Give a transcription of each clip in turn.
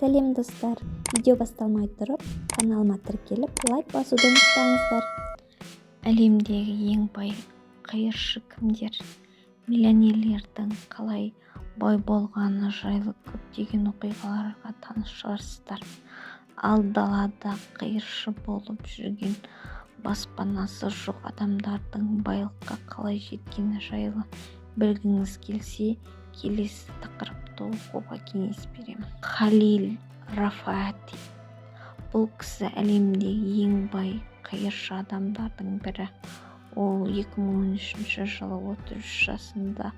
Сәлем, достар! Видео басталмай тұрып, каналыма тіркеліп, лайк басуды ұмытпаңыздар. Әлемдегі ең бай қайыршы кімдер? Миллионерлердің қалай бай болғаны жайлы көптеген оқиғаларға таныс шығарсыздар. Ал далада қайыршы болып жүрген, баспанасы жоқ адамдардың байлыққа қалай жеткені жайлы білгіңіз келсе, келесі тақырыпты оқуға кеңес беремін. Халил Рафаати. Бұл кісі әлемдегі ең бай қайыршы адамдардың бірі. Ол 2013 жылы 33 жасында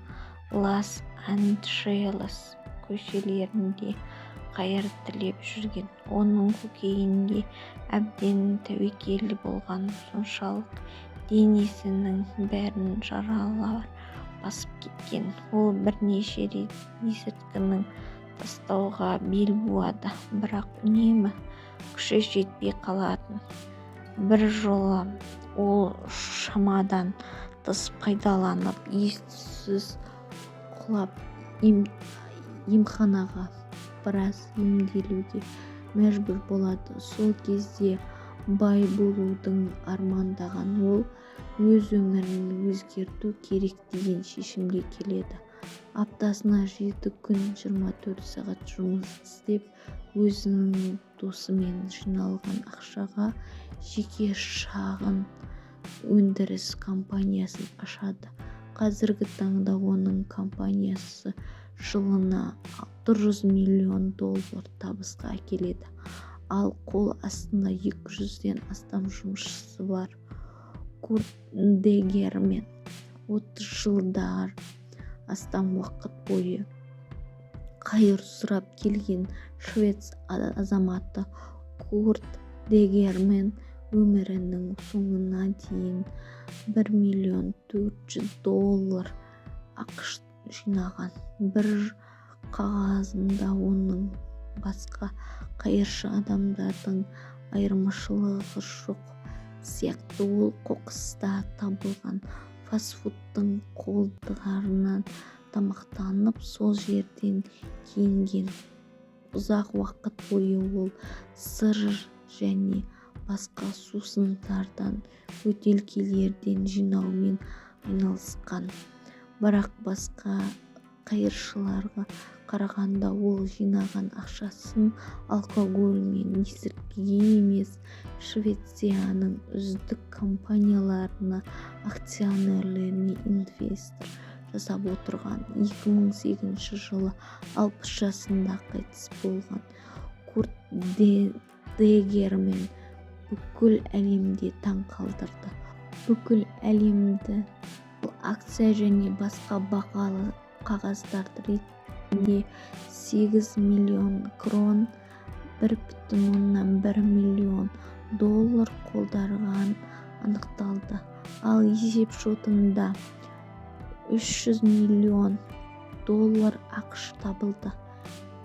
Лос-Анджелес көшелерінде қайыр тілеп жүрген. Оның көкейінде әбден тәуекел болғаны соншалық, денесінің бәрін жаралар басып кеткен. Ол бірнеше рет есірткіні тастауға бел буады, бірақ үнемі күші жетпей қалатын. Бір жолы ол шамадан тыс пайдаланып, ес-түссіз құлап, емханаға біраз емделуге мәжбүр болады. Сол кезде бай болуды армандаған ол өз өмірін өзгерту керек деген шешімге келеді. Аптасына 7 күн, 24 сағат жұмыс істеп, өзінің досымен жиналған ақшаға жеке шағын өндіріс компаниясын ашады. Қазіргі таңда оның компаниясы жылына 600 миллион доллар табысқа әкеледі, ал қол астында 200-ден астам жұмысшысы бар. Курт Дегермен. 30 жылдан астам уақыт бойы қайыр сұрап келген швед азаматы Курт Дегермен өмірінің соңына дейін 1 миллион 400 доллар ақш жинаған. Бір қағазында оның басқа қайыршы адамдардан айырмашылығы жоқ сияқты: ол қоқыста табылған фастфудтың қалдықтарынан тамақтанып, сол жерден киінген. Ұзақ уақыт бойы ол сыр және басқа сусындардан бөтелкелерден жинаумен айналысқан. Бірақ басқа қайыршыларға қарағанда ол жинаған ақшасын алкоголь мен есірткіге емес, Швецияның үздік компанияларына акцияларына инвестиция жасап отырған. 2008 жылы 60 жасында қайтыс болған Курт Дегермен бүкіл әлемді таң қалдырды. Бүкіл әлемді. Ол акция және басқа бағалы қағаздар ретінде 8 миллион крон, 1,1 миллион доллар қалдырғаны анықталды. Ал есепшотында 300 миллион доллар ақш табылды.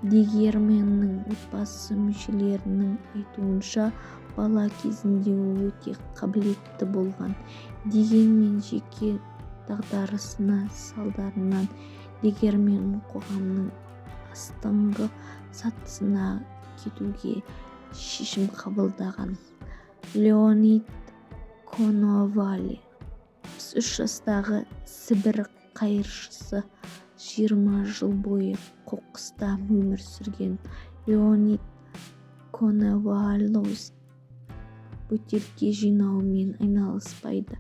Дегерменнің отбасы мүшелерінің айтуынша, бала кезінде ол өте қабілетті болған. Дегенмен жеке дағдарысының салдарынан Дегермен қоғамның астыңғы сатысына кетуге шешім қабылдаған. Леонид Коновалов. 63 жастағы Сібір қайыршысы. 20 жыл бойы қоқыста өмір сүрген Леонид Коновалов бөтелке жинаумен айналыспайды.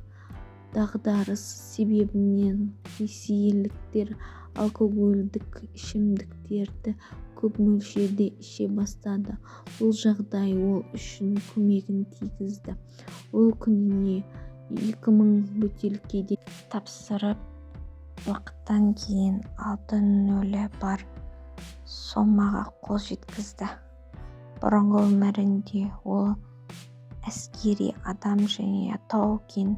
Дағдарыс себебінен ресейліктер алкогольдік ішімдіктерді көп мөлшерде іше бастады. Бұл жағдай ол үшін көмегін тигізді: ол күніне 2000 бөтелкеден Тапсырып, уақыттан кейін алты нөлі бар сомаға қол жеткізді. Бұрынғы өмірінде ол әскери адам және тау-кен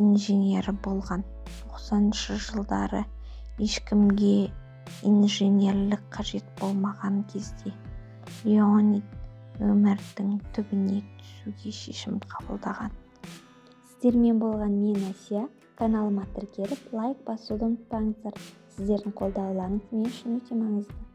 инженері болған. 90-жылдары, ешкімге инженерлік қажет болмаған кезде, Леонид өмірдің түбіне түсуге шешім қабылдаған. Сіздермен болған мен, Әсия. Каналыма тіркеліп, лайк басуды ұмытпаңыздар. Сіздердің қолдауларыңыз мен үшін өте маңызды.